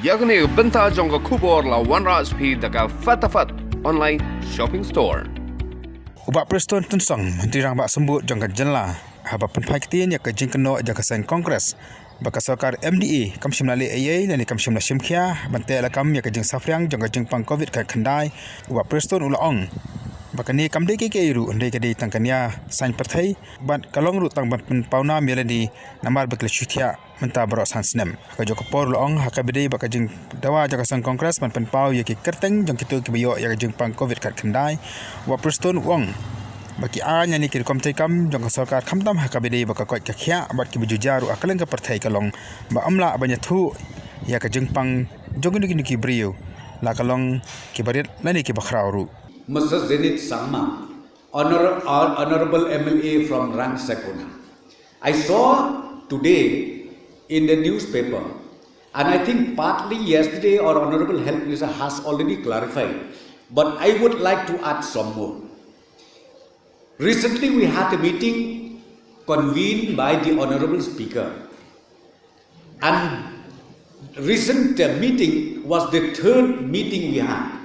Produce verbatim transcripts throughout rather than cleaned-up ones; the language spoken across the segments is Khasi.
Ïa kane ka bynta jong ka khubor la wanrah sha phi da ka Fatafat Online Shopping Store. U Bah Prestone Tynsong, Myntri Rangbah Symbud jong ka jylla, haba pynphai ktien ïa ka jingkynnoh jong ka seng Congress ba ka sorkar M D A kam shym la leh ei ei lane kam shym la shim khia ban teh lakam ïa ka jingsaphriang jong ka jingpang covid khatkhyndai, u Bah Prestone u la ong ba kane kam dei kiei kiei ruh, hynrei ka dei tang ka nia saiñ pyrthei bad ka long ruh tang ban pynpaw nam ïa lade namar ba ki la shu thiah mynta baroh san snem. Ha kajuh ka por u la ong, ha kaba ïadei bad ka jingdawa jong ka seng Congress ban pynpaw ïa ki kyrteng jong kito kiba ïoh ïa ka jingpang covid khatkhyndai, u Bah Prestone u ong ba ki aiñ lane ki rukom treikam jong ka sorkar khamtam ha kaba ïadei bad ka koit ka khiah bad kiba ju jia ruh ha kylleng ka pyrthei ka long ba ym lah ban ïathuh ïa ka jingpang jong kino kino ki briew, la ka long kiba rit lane kiba khraw ruh. Mister Zenith Sangma, Honor-, Hon-, Honorable M L A from Rangsaikona. I saw today in the newspaper, and I think partly yesterday our Honorable Health Minister has already clarified, but I would like to add some more. Recently, we had a meeting convened by the Honorable Speaker, and recent, uh, meeting was the third meeting we had.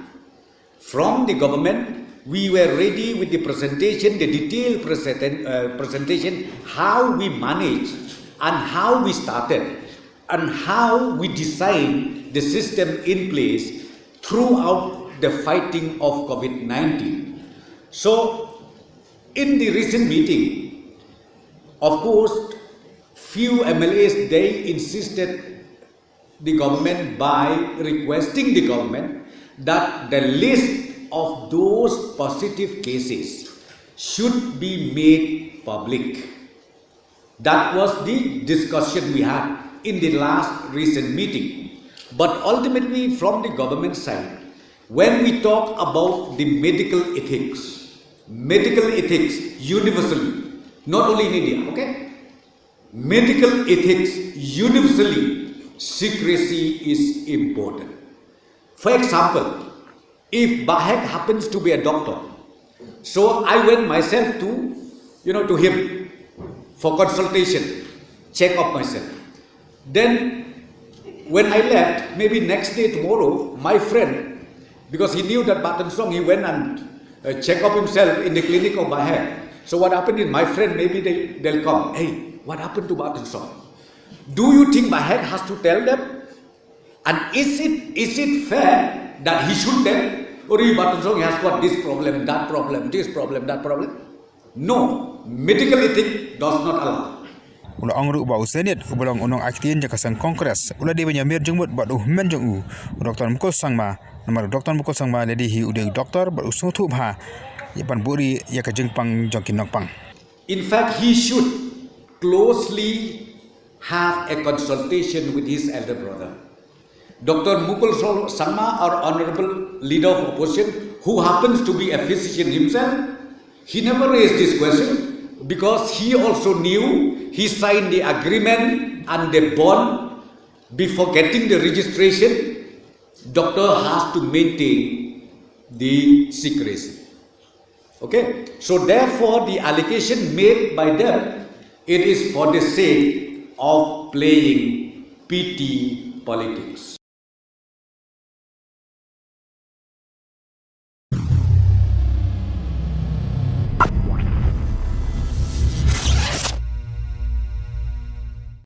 From the government, we were ready with the presentation, the detailed presenten-, uh, presentation, how we managed and how we started and how we designed the system in place throughout the fighting of covid nineteen. So, in the recent meeting, of course, few M L As, they insisted the government by requesting the government that the list of those positive cases should be made public. That was the discussion we had in the last recent meeting. But ultimately, from the government side, when we talk about the medical ethics, medical ethics universally, not only in India, okay? Medical ethics universally, secrecy is important. For example, if Bahek happens to be a doctor, so I went myself to, you know, to him for consultation, check up myself. Then when I left, maybe next day, tomorrow, my friend, because he knew that Bah Tynsong, he went and, uh, check up himself in the clinic of Bahek. So what happened is my friend, maybe they, they'll come. "Hey, what happened to Bah Tynsong?" Do you think Bahek has to tell them? And is it, is it fair that he should tell? Or, "Bah Tynsong has got this problem, that problem, this problem, that problem." No, medical ethic does not allow. U la ong ruh ba u Zenith, uba long u nongaiktien jong ka seng Congress, u la dei ban ïamir jingmut bad u hynmen jong u, u Doktor Mukul Sangma, namar u Doktor Mukul Sangma lehse hi u dei u doktor bad u sngewthuh bha ïa ban buhrieh ïa ka jingpang jong ki nongpang. In fact, he should closely have a consultation with his elder brother. Doctor Mukul Sol-, Sangma, our honorable leader of opposition, who happens to be a physician himself, he never raised this question because he also knew he signed the agreement and the bond before getting the registration. Doctor has to maintain the secrecy. Okay? So therefore, the allegation made by them, it is for the sake of playing petty politics.